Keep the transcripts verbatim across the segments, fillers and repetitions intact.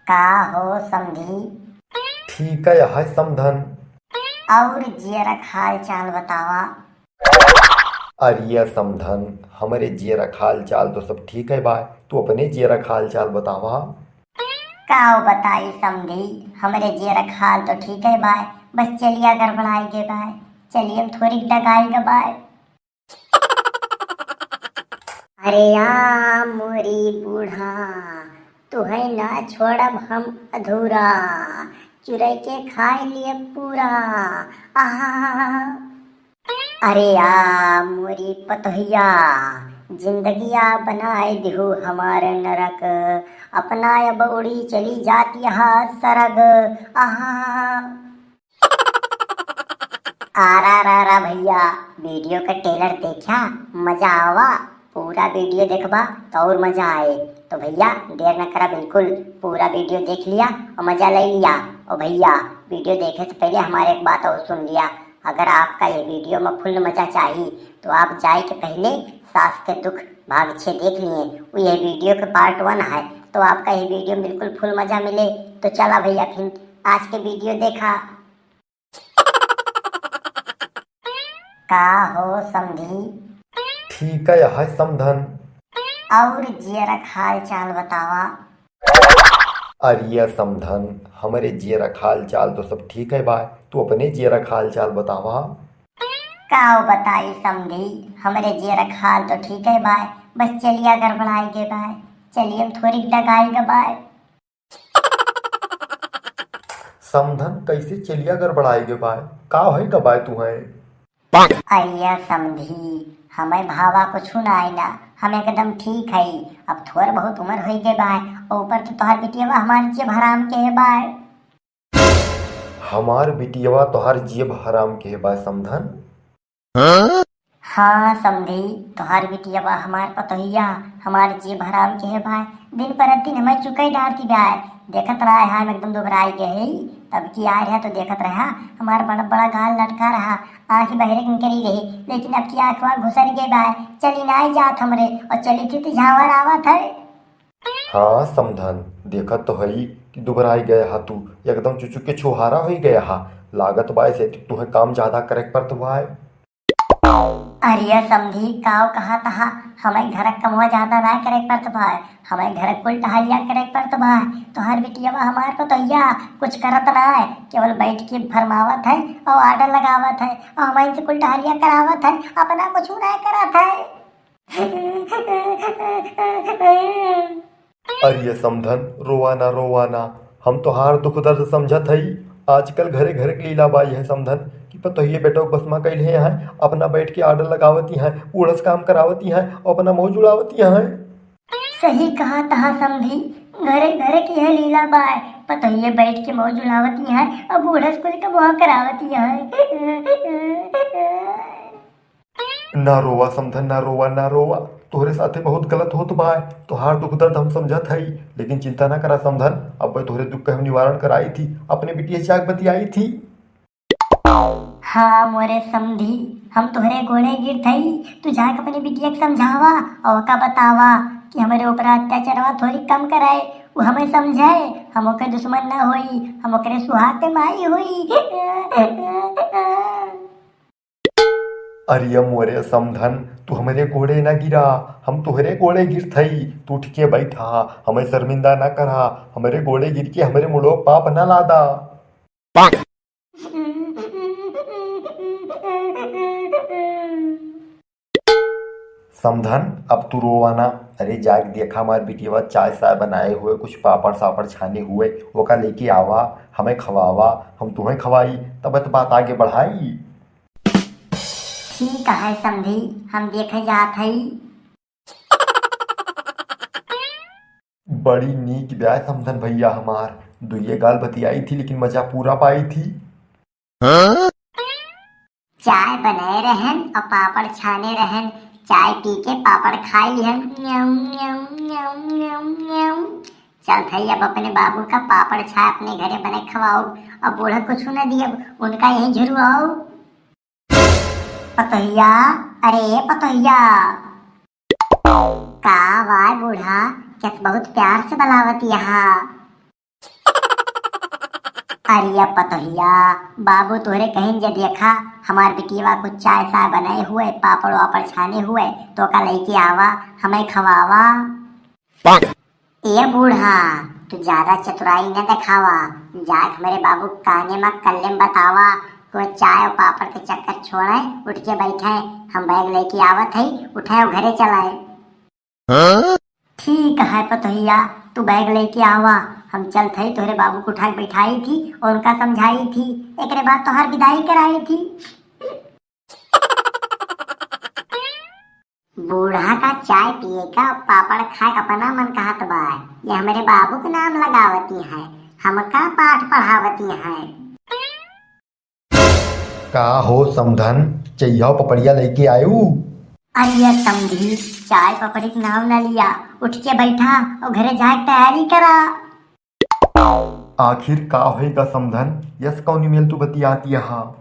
का हो समधी? ठीक है, है समधन। और जियरा क हाल चाल बतावा। अरे समधन, हमरे जियरा क हाल चाल तो सब ठीक है बाय, तू अपने जियरा क हाल चाल बतावा। का बताई समधी, हमरे जियरा क हाल तो ठीक है बाय, बस चलिया गड़बड़ाई गे बाय, चलिया में थोड़ी डगाई गे बाय। अरे आ मोरी बूढ़ा, तुहै ना छोड़ब हम अधूरा, चुरै के खाइ लियब पूरा। आहा। अरे आ मोरी पतोहिया, जिंदगिया बनाइ दिहू हमार नरक, अपना अब उड़ी चली जात यहा सरग। आहा। आरा रा रा भैया, video का trailer देखा, मजा आवा। पूरा video देखबा तो और मजा आए। तो भैया देर न करा, बिल्कुल पूरा video देख लिया और मजा ले लिया। और भैया, video देखे से पहले हमारे एक बात और सुन लिया, अगर आपका ये video में full मजा चाही तो आप जाए के पहले सास के दुख भाग छे देख लिए, वो ये video के part one है, तो आपका ये video में बिल्कुल full मजा मिले। तो चला भैया फिर आज के video देखा। का हो समधी? ठीक है, है समधन। और जियरा क हाल चाल बतावा। अरे समधन, हमरे जियरा क हाल चाल तो सब ठीक है बाय, तू अपने जियरा क हाल चाल बतावा। का बताई समधी, हमरे जियरा क हाल तो ठीक है बाय, बस चलिया गड़बड़ाई गे बाय, चलिया में थोड़ी डगाई गे बाय। समधन, कैसे चलिया गड़बड़ाए गे बाय? का होई गे बाय तुहैं? अरे समधी, हमें भावा कुछु नाई ना, हम एकदम ठीक हई। अब थोड़ बहुत उम्र होई गे बाय, और ऊपर तो तोहार बिटिया हमार जेब हराम के है बाय। हमार बिटिया तोहार जेब हराम के है बाय समधन? हाँ समधी, तोहार बिटिया बा, हमार पतोहिया, हमार जेब हराम के है बाय। दिन पर दिन हमें चुकई डारती बाय। देखत रहा है, हम एकदम दुबराई गए है। तब की आए रहा तो देखत रहा, हमार बड़ा बड़ा गाल लटका रहा, आँख बहरे के निकली रही, लेकिन अब की आँख वाँख घुसर गए बाय। चली नाई जात हमरे, और चली थी तो झावर आवत है। हाँ समधन, देखत तो हई कि दुबराई गया हा तू, एकदम चुचुक के छुहारा होई गया हा। लागत बाय से तुहैं काम ज्यादा करे के पड़त बाय। अरे समधी, काव कहा तहा, हमें घर क कमवा ज्यादा ना करे के पड़त बाय, हमें घर क कुल टहलिया करे के पड़त बाय। तोहार बिटिया हमार पतोहिया कुछ करत ना है, केवल बैठ के फरमावत है और order लगावत है और हमें से कुल टहलिया करावत है, अपना कुछ ना करत है। अरे समधन, रोवा ना, रोवा ना, हम तोहार दुख दर्द समझत हई। आजकल घरे घरे के लीला बाय है समधन, कि पतोहिए बेटवा के बस मा कइले हैं, अपना बैठ के order लगावती हैं, उड़स काम करावती हैं और अपना मौज उड़ावती हैं। सही कहा तहा समधी, घरे घरे के यह लीला बाय, पतोहिए बैठ के मौज उड़ावती हैं और बूढ़स कुल के मुँह करावती हैं। ना रोवा समधन, ना रोवा, ना रोवा। तोहरे साथे बहुत गलत होत बाय। तोहार दुख दर्द हम समझत हई, लेकिन चिंता ना करा समधन, अब तोहरे दुख के हम निवारण कराई थी, अपने बिटिया से जाके बतियाई थी। हाँ मोरे समधी, हम तोहरे गोड़े गिरत हई, तू जाके अपने बिटिया के समझावा और ओका बतावा कि हमरे ऊपर अत्याचारवा थोड़ी कम कराए, वो हमें समझाए, हम ओके दुश्मन ना होई, हम ओकरे सुहाग के माई होई। अरे मोरे समधन, तू हमरे गोड़े ना गिरा, हम तोहरे गोड़े गिरत हई। तू उठ के बैठा, हमें शर्मिंदा ना करा, हमरे गोड़े गिर के हमरे मुड़ो पाप ना लादा। समधन, अब तू रोवा ना। अरे जाके देखा, हमार बिटिया चाय साय बनाए हुए, कुछ पापड़ सापड़ छाने हुए, ओका लेके आवा, हमें खवावा, हम तुहें खवाई, तब तो बात आगे बढ़ाई। ठीक है समधी, हम देखे जात हई। बड़ी नीक बाय समधन भैया हमार, दुइये गाल बतियाई थी लेकिन मजा पूरा पाई थी। चाय बनाए रहन और पापड़ छाने रहन, चाय पी के पापड़ खाई लिहन। न्याऊ, न्याऊ, न्याऊ, न्याऊ, न्याऊ। चल भाई, अब अपने बाबू का पापड़ छाय अपने घरे बने खवाओ, अब बूढ़ा कुछ न दियब, उनका यही झुरवाओ। पतोहिया, अरे पतोहिया। का वाय बूढ़ा, केस बहुत प्यार से बलावत यहाँ। अरे पतोहिया, बाबू तोहरे कहिन जे देखा, हमार बिटियवा कुछ चाय साय बनाए हुए, पापड़ वापड़ छाने हुए, तो का लइके आवा, हमें खवावा। ए बूढ़ा, तू ज्यादा चतुराई न देखावा, जाके हमरे बाबू के काने में कल्ले में बतावा, को चाय और पापड़ के चक्कर छोड़े, उठ के बैठे, हम बैग लेके आवत हई, उठाए और घरे चलाए। हाँ? ठीक है पतोहिया, तू बैग लेके आवा, हम चलत हई, तोहरे बाबू के उठा के बैठाई थी और उनका समझाई थी, एकरे बाद तोहार विदाई कराई थी। बूढ़ा का चाय पिए का, पापड़ खाए का अपना मन कहत बा, ये हमरे बाबू के नाम लगावती है, हमका पाठ पढ़ावती है। का हो समधन, चइया पपड़िया लइके आयु? अरे समधी, चाय पपड़ी के नाम ना लिया, उठ के बैठा और घरे जाए के तैयारी करा। आखिर का होइगा समधन, यस कौनी मेल तू बतियाती हा?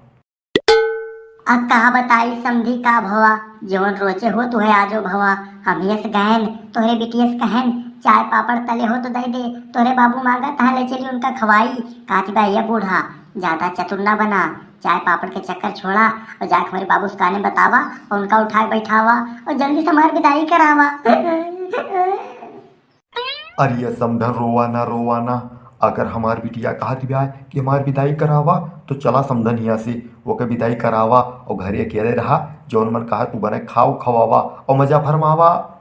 अब का बताई समधी का भवा, जवन रोजे होत उहे आजो भवा। हम यस गहन तोहरे बिटियस कहन, चाय पापड़ तले हो तो दे दे, तोहरे बाबू मांगत है ले चली उनका खवाई। कहती बा, "ये बूढ़ा, ज्यादा चतुर ना बना, चाय पापड़ के चक्कर छोड़ा और जाके हमरे बाबू से काने बतावा और उनका उठा के बैठावा और जल्दी से हमार विदाई करावा।" अरे ये समधन, रोवा ना, रोवा ना। अगर हमार बिटिया कहत बा कि हमार विदाई करावा, तो चला समधन हियाँ से, ओके विदाई करावा और घरे अकेले रहा, जौन मन कहा तू बने खाओ खवावा और मजा फरमावा।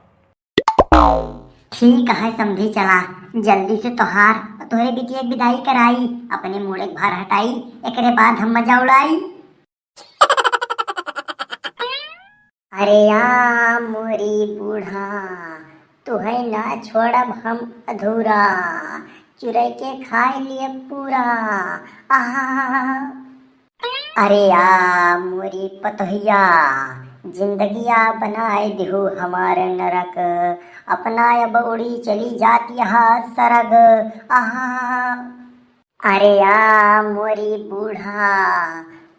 ठीक है समधी, चला जल्दी से तोहार, तोहरे बिटिया के विदाई कराई, अपने मूड़े के भार हटाई, एकरे बाद हम मजा उड़ाई। अरे या मोरी बूढ़ा, तुहै ना छोड़ब हम अधूरा, चुरै के खाए लिए पूरा। आहा। अरे या मोरी पतोहिया, जिंदगिया बनाए दिहु हमार नरक, अपना अब उड़ी चली जात यहा सरग। आहा। अरे या मोरी बूढ़ा,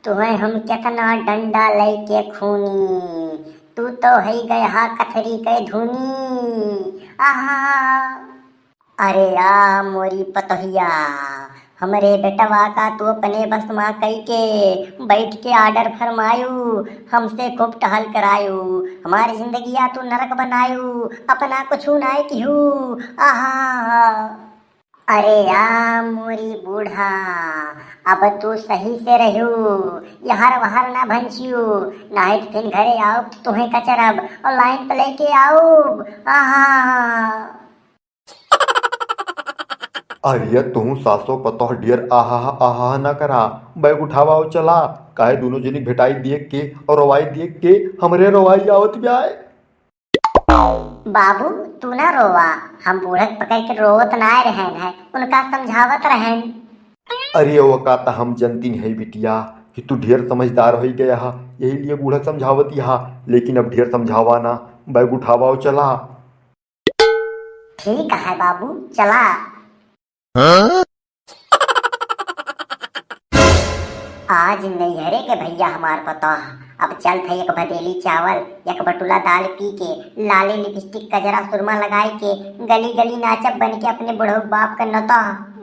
तुहै हम केतना डंडा लइके खूनी, तू तो हई गया कथरी के धुनी। आहा। अरे या मोरी पतोहिया, हमरे बेटवा का तू अपने बस मा कइके बैठ के order फरमायू, हमसे खूब टहल करायू, हमारी जिंदगिया तू नरक बनायू, अपना कुछ नाय किहू। आहा। अरे या मोरी बूढ़ा, अब तू सही से रहू, यहर वहर ना भंचियू, नाहीं तो फिर घरे आउब तो तुहै कचरब और line पे लेके आउब। आहा। अरे तुहू सासो पतोह ढेर आहा आहा ना करा, बैग उठावा और चला, काहे दोनों जनी भेटाई देख के और रोवाई देख के हमरे रोवाई आवत बा। बाबू, तू ना रोवा, हम बूढ़क पकड़ के रोवत ना रहन है, उनका समझावत रहन। अरे वो का, त हम जनती नहीं बिटिया कि तू ढेर समझदार होई गया हा, यही लिए बूढ़क समझावती हा, लेकिन अब ढेर समझावा ना, बैग उठावा और चला। ठीक है बाबू, चला। हाँ? आज नैहरे के भैया हमार पतोह, अब चलत है एक भदेली चावल, एक बटुला दाल पी के, लाली लिपस्टिक, कजरा, सुरमा लगाई के, गली गली नाचब बन के अपने बुढ़ऊ बाप के नतोह।